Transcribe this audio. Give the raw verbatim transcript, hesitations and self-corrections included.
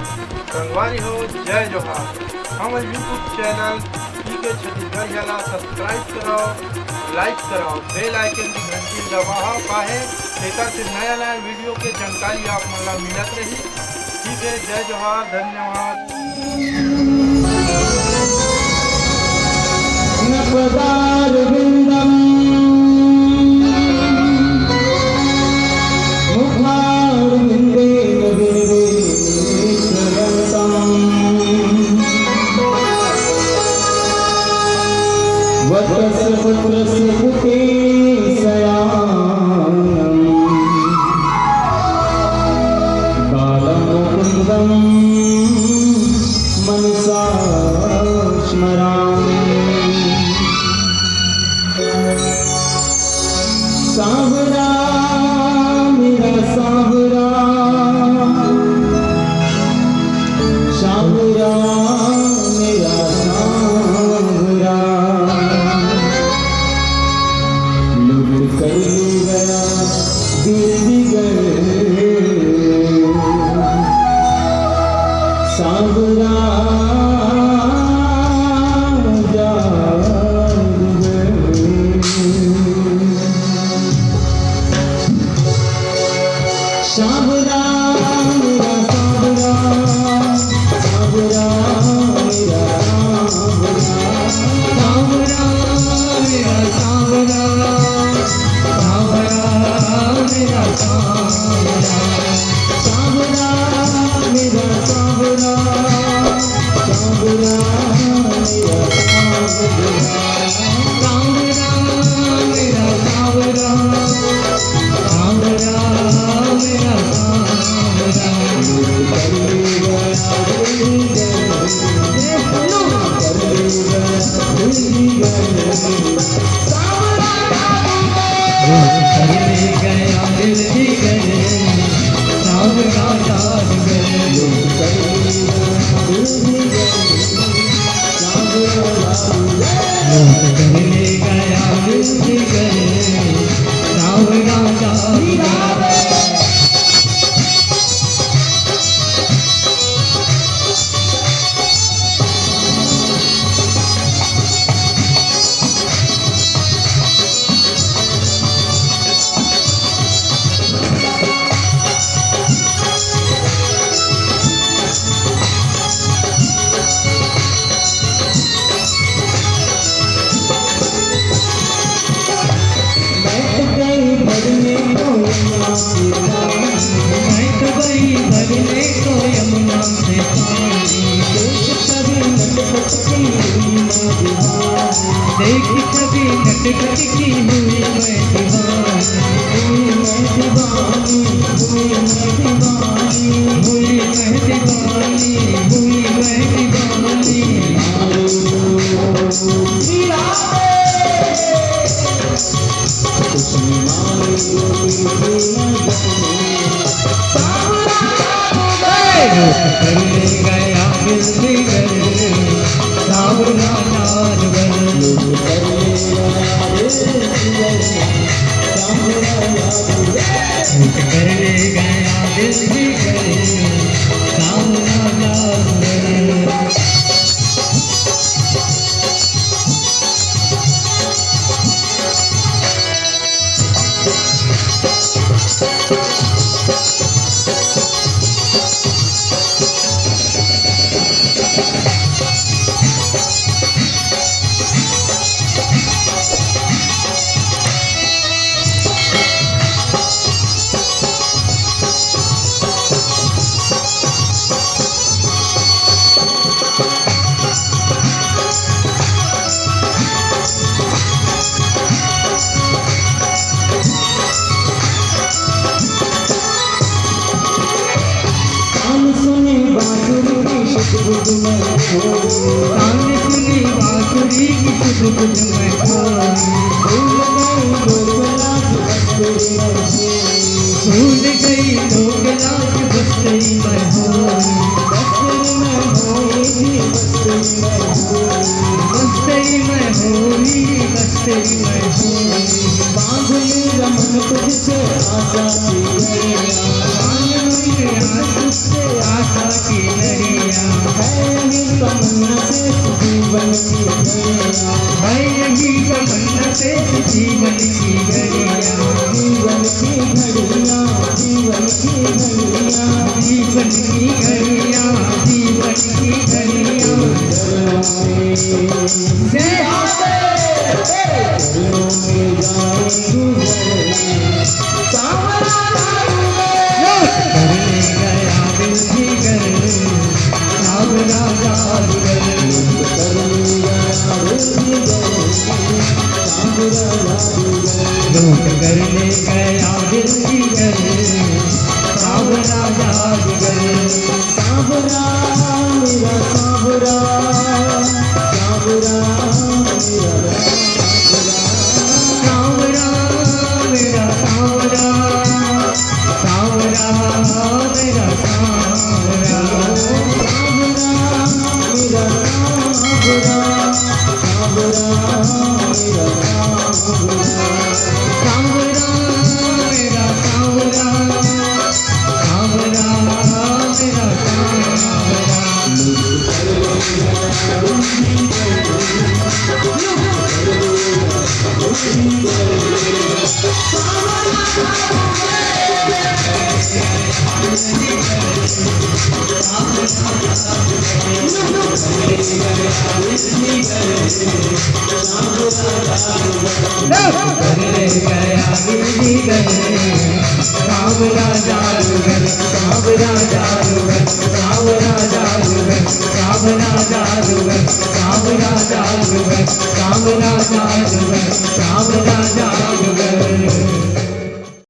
संगवारी हो, जय जोहार। हमर YouTube चैनल पीके छत्तीसगढ़िया ला subscribe करव, like करव, bell icon की घंटी दबाव, काहे तेकर से नया नया वीडियो के जानकारी आप मन ला मिलत रही। ठीक है, जय जोहार, धन्यवाद। नपदारविन्दं मुखारविन्देन विनिवेशयन्तम्। वटसहस्रपुटे शयानम्। बालं मुकुन्दं मनसा स्मरामि। सावरा मेरा सावरा, सावरा मेरा सावरा, लुट कर ले गया दिल दिगर। सावरा जादूगर। सावरा मेरा सावरा, सावरा मेरा सावरा, सावरा मेरा सावरा, सावरा मेरा सावरा, सावरा मेरा सावरा, सावरा मेरा सावरा, सावरा मेरा सावरा। मैं तो गई भरने को यमुना से पानी। मैं तो गई भरने को यमुना से पानी। देख कभी नटखट की हुई मैं दीवानी। देख कभी नटखट की हुई मैं दीवानी। हुई मैं दीवानी, हुई मैं दीवानी, हुई मैं दीवानी, हुई मैं दीवानी। कान सुनी बांसुरी की सुध बुध में खोई। कान सुनी बांसुरी की सुध बुध में खोई। भूल गई लोक लाज बस तेरी मर्जी। भूल गई लोक लाज बस तेरी मर्जी। बस तेरी मैं होई जी, बस तेरी मैं होई। बस तेरी मैं होई, बस तेरी मैं होई। बांध ली रमन तुझसे आशा की डोरियां। बांध ली रमन तुझसे आशा की जीवन की घड़ियाँ, भाई, यही तमन्ना से जीवन की घड़ियाँ, जीवन की घड़ियाँ, जीवन की घड़ियाँ, जीवन की घड़ियाँ, जीवन की घड़ियाँ। जय हो। लूट कर ले गया दिल की गले, सांवरा जादूगर। सांवरा मेरा सांवरा, सांवरा मेरा सांवरा, सांवरा मेरा सांवरा, सांवरा मेरा सांवरा, सांवरा मेरा सांवरा।